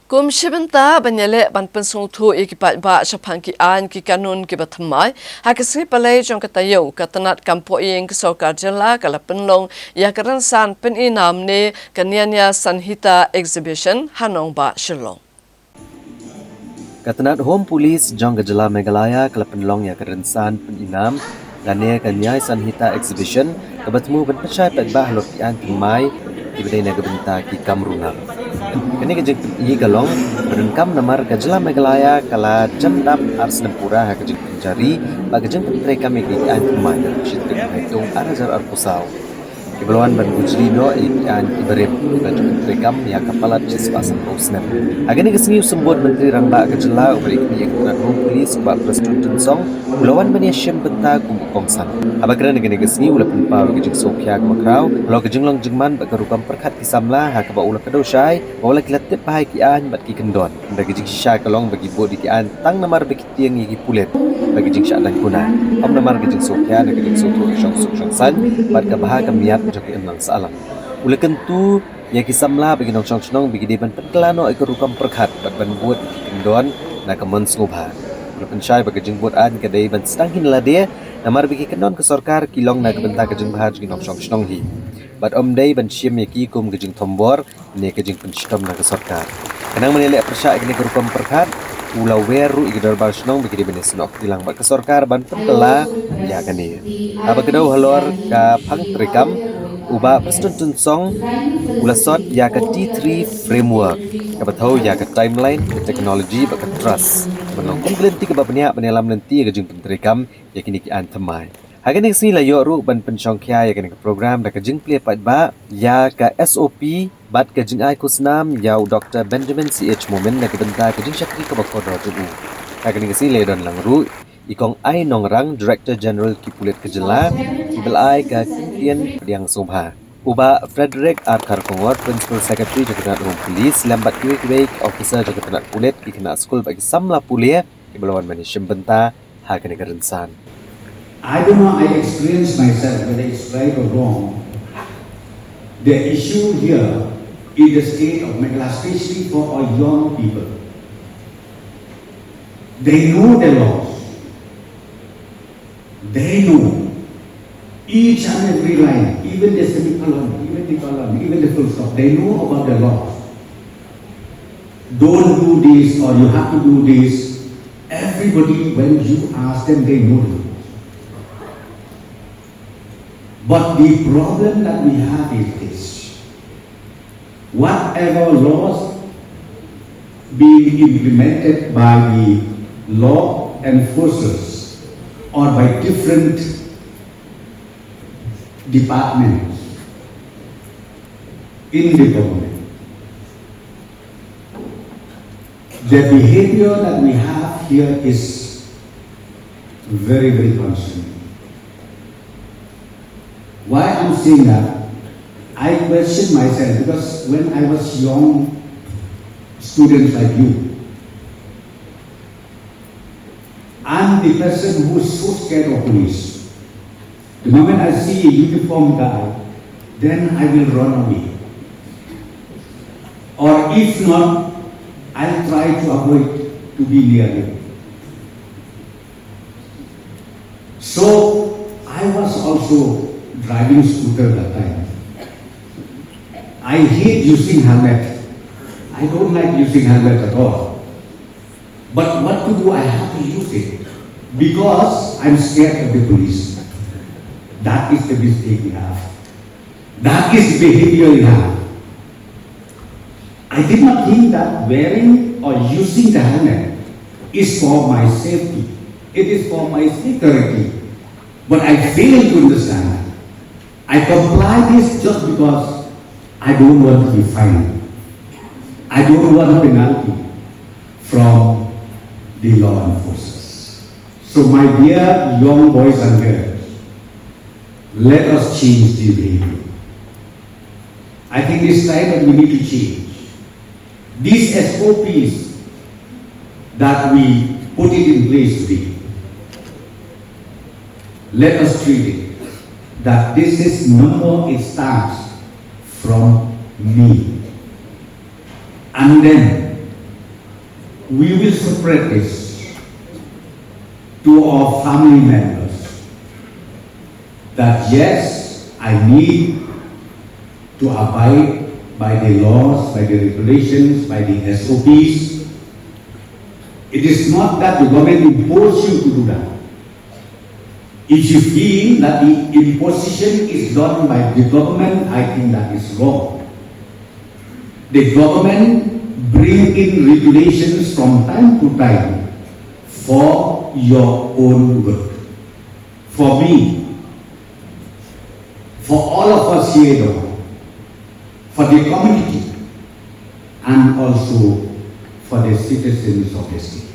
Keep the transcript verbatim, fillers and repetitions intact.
Kum shi bynta ban ïaleh ban pynsngewthuh ïa ki paidbah shaphang ki aiñ ki kanun kiba thymmai, ha ka sngi Palei jong ka taïew, ka tnat kam pohïing ka sorkar jylla ka la pynlong ïa ka rynsan pyni nam ne ka Nyaya Sanhita Exhibition ha nongbah Shillong. Ka tnat Home Police jong ka jylla Meghalaya ka la pynlong ïa ka rynsan pyni nam lane ka Nyaya Sanhita Exhibition, kaba thmu ban pynshai paidbah halor ki aiñ thymmai kiba dei na ka bynta ki kam runar. Kane ka jingpyni ka long ba donkam namar ka jylla Meghalaya ka la jan dap ar snem pura ha ka jingpynjari bad ka jingpyntreikam ïa ki aiñ thymmai, shi tarik Naitung ar hajar arphew saw. Kiba la wan ban bujli noh ïa ki aiñ kiba rim, kiba la ju pyntreikam ïa ka palat shispah sanphew snem. Ha kane ka sngi u Symbud Myntri Rangbah ka jylla uba dei kmie ïa ka tnat Home Police, u Bah Prestone Tynsong, u la wan ban ïashim bynta kum u kongsan. Haba kren ha kane ka sngi u la pynpaw ïa ka jingsngewkhia kaba khraw halor ka jinglong jingman bad ka rukom pyrkhat ki samla, ha kaba u la kdew shai ba wat la ki la tip bha ïa ki aiñ bad ki kyndon. Hynrei ka jingshisha ka long ba ki bud ïa ki aiñ tang namar ba ki tieng ïa ki pulit bad ka jingshah dang kuna, ym namar ka jingsngewkhia ne ka jingsngewthuh shong suk shong saiñ bad ka bha ka miat jong ka imlang sahlang. U la kyntu ïa ki samla bad ki nongshong shnong ba ki dei ban pynkylla noh ïa ka rukom pyrkhat bad ban bud ïa ki kyndon na ka mon sngewbha. U la pynshai ba ka jingbud aiñ ka dei ban sdang hi na lade, namar ba ki kyndon ka sorkar ki long na ka bynta ka jingbha jong ki nongshong shnong hi bad ym dei ban shim ïa ki kum ka jingthombor ne ka jingpynshitom na ka sorkar. Khnang ban ïaleh pyrshah ïa kane ka rukom pyrkhat, u la wer ruh ïa ki dorbar shnong ba ki dei ban ïasnoh kti lang bad ka sorkar ban pynkylla ïa kane. Haba kdew halor ka phang treikam, u Bah Prestone Tynsong u la sot ïa ka T three framework, kaba thew ïa ka timeline, ka technology bad ka trust, ban long kum ka lynti kaba bniah ban ïalam lynti ïa ka jingpyntreikam ïa kine ki aiñ thymmai. Ha kane ka sngi la ïoh ruh ban pynshongkhia ïa kane ka program da ka jingplie paidbah ïa ka S O P bad ka jingai khusnam ïa u Doktor Benjamin C H Momin na ka bynta ka jingshakri kaba kordor jong u. Ha kane ka sngi la ïadon lang ruh i Kong I. Nongrang, Director General ki pulit ka jylla, iba la ai ka kyntien pdiang sngewbha. U Bah Frederick R. Kharkongor, Principal Secretary jong ka tnat Home Police, lem bad kiwei kiwei ki officer jong ka tnat pulit, ki khynnah skul bad ki samla pule, kiba la wan ban ïashim bynta ha kane ka rynsan. I don't know, I experience myself, whether it's right or wrong. The issue here is the state of Meghalaya, especially for our young people. They know the laws. They know each and every line, even the semicolon, even the colon, even the full stop. They know about the laws. Don't do this or you have to do this. Everybody, when you ask them, they know the laws. But the problem that we have is this. Whatever laws being implemented by the law enforcers or by different departments in the government, the behavior that we have here is very, very concerning. Why I'm saying that? I question myself because when I was young students like you, I'm the person who is so scared of police. The moment I see a uniformed guy, then I will run away. Or if not, I'll try to avoid to be near him. So I was also driving scooter that time. I hate using helmet. I don't like using helmet at all. But what to do? I have to use it because I'm scared of the police. That is the mistake we have. That is the behavior we have. I did not think that wearing or using the helmet is for my safety. It is for my security. But I fail to understand. I comply this just because I don't want to be fined. I don't want a penalty from the law enforcers. So, my dear young boys and girls, let us change the behavior. I think it's time that we need to change. These S O Ps that we put it in place today, let us treat it that this is number, it starts from me. And then We will spread this to our family members that yes, I need to abide by the laws, by the regulations, by the S O Ps. It is not that the government impose you to do that. If you feel that the imposition is done by the government, I think that is wrong. The government bring in regulations from time to time for your own good. For me, for all of us here, though, for the community, and also for the citizens of the state.